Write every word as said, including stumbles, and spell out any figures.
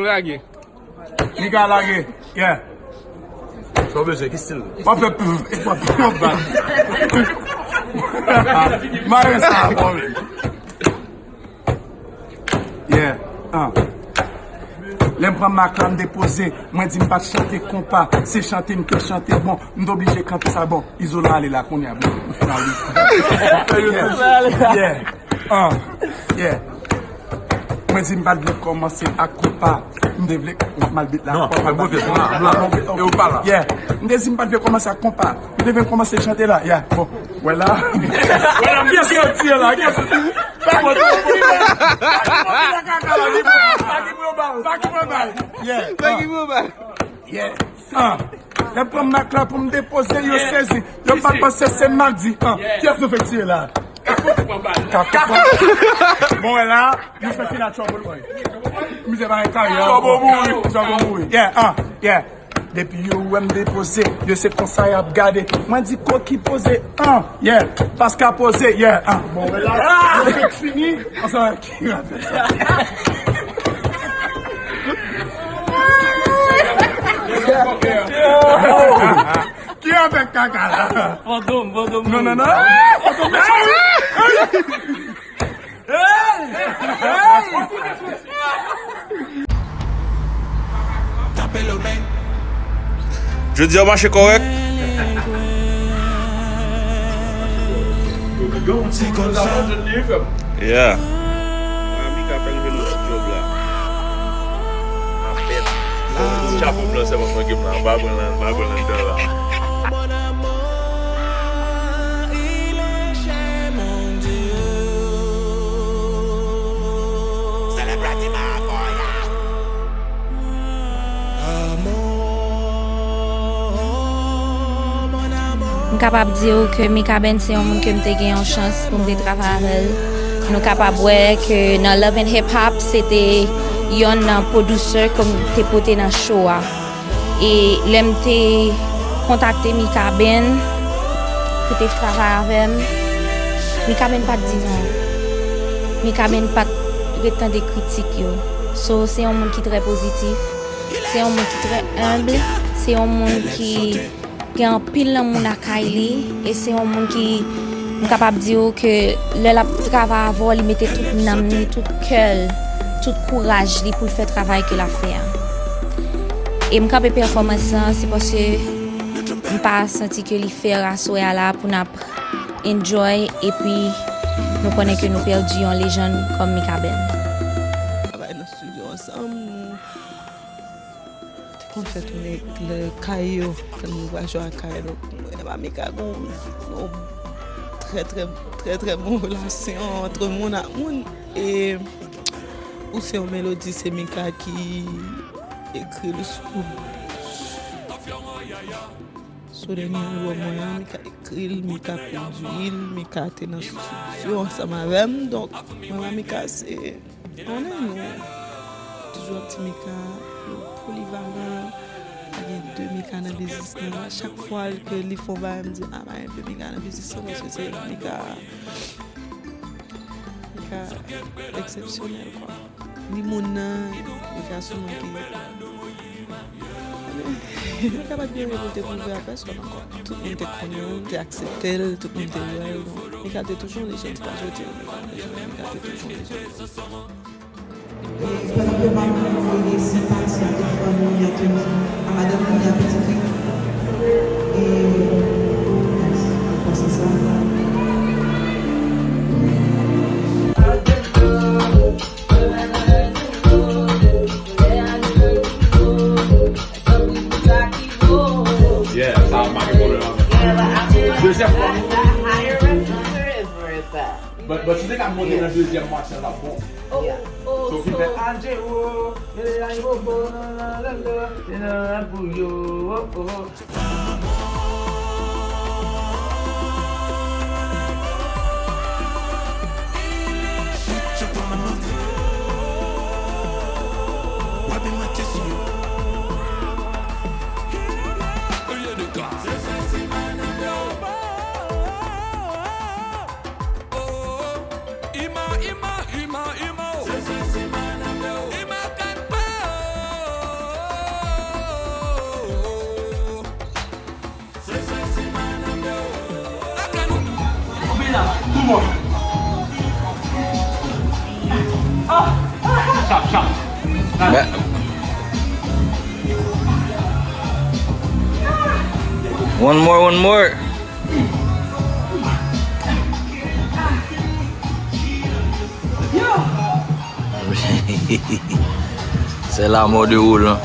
Lage. Mika lage. Yeah. Sa w bezwen, ki stil? W ap fè pff, e w ap, w ap bat. Mare sa, bò. Yeah. Ah. Lè m pran mak la, m depoze. Mwen di m pa t chante konpa. Se chante m te chante, bon, m t oblije kanpe sa, bon. Izolan ale la kounye a, bon, m fin ale. Yeah. Yeah. Ah. Yeah. Mwen di m pa t vle kòmanse ak konpa. M te vle mal bit la. Non, konpa, mwen move, blan, blan. E ou pa la. Yeah. M te di m pa t vle kòmanse ak konpa. M te vle kòmanse chante la. Yeah. Bon. Wè la. Wè la, pyès yo tire la. Pyès yo tire. Pa ki mwen bal. Pa ki mwen bal. Yeah. Pa ki mwen bal. Yeah. Ah. Lè pran mak la pou m depoze, yo sezi. Yo pa panse se madi. Ah. Pyès nou fè tire la. Kapou pran bal. Kapou pran bal. Bon, wè la, nou fè fina trouble, boy. Mizè pa gen karyè. Trouble mouri. Trouble mouri. Yeah, ah, yeah. Depi yo wè m depoze, yo se konsa y ap gade. Mwen di koki poze, ah, yeah. Paska poze, yeah, ah. Bon, wè la, nou fè fini. Ansanm avèk ki rapè sa? Ki avèk kaka la? Fantom, fantom. Non, non, non. Fantom. Jodi a mache kòrèk. Se konsa. Yeah. Mami ka fè l jwe nan ti djòb la. Apèn. Chapo blan sèlman mwen gen la. M pa pran nan, m pa pran nan dòla. M kapab di w ke Mikaben se yon moun ke m te gen yon chans pou m te travay avè l. Nou kapab wè ke nan Love and Hip Hop, se te yonn nan pwodisè ke m te pote nan show a. E lè m te kontakte Mikaben pou te travay avè m, Mikaben pa t di non. Mikaben pa t ret tande kritik yo. So, se yon moun ki trè pozitif, se yon moun ki trè enb, se yon moun ki gen anpil lanmou lakay li, e se yon moun ki, m kapab di w ke lè l ap travay avè w, li mete tout nanm li, tout kè l, tout kouraj li pou l fè travay ke l ap fè a. E m kanpe pèfòmans lan, se paske m pa santi ke li fè aswè a la pou n ap enjoy, epi nou konnen ke nou pèdi yon lejann kòm Mikaben. Travay nan estidyo ansanm, nou te konn fè tounen lè kay yo, lè nou pral jwe ak kay, donk mwen e Mamika gon yon trè, trè, trè, trè bon relasyon ant moun ak moun. E ou se yon melodi, se Mika ki ekri l sou, sou dènye albòm mwen an, Mika ekri l, Mika pwodui l, Mika te nan estidyo ansanm avè m. Donk, mwen, Mamika, se, konnen nou toujou ap di Mika polivalan, pa gen de Mika nan biznis lan. Chak fwa ke li fè yon bagay, m di, a, pa gen de Mika nan biznis lan, paske se Mika, Mika eksepsyonèl, kwa. Ni moun nan, Mika se yon moun ki, Mika pa t gen anyen pou l te pwouve a pèsòn ankò. Tout moun te konnen l, te aksepte l, tout moun te wè l. Donk, Mika te toujou yon lejann, se pa jodi a Mika yon lejann, Mika te toujou yon lejann. E pandan ke m ap voye senpati a tout fanmi, a tout, a madanm li, a pitit li. E, ou panse sa? Yeah, sa ap make pwoblèm avè m. Dezyèm fwa. But, but si te ka monte nan dezyèm match la, l ap bon. Yeah. So, ki fè Angelo, Angelo, pou yo, oh, oh. Two more. Sharp, sharp. Ba- One more, one more. C'est la mort de Roland.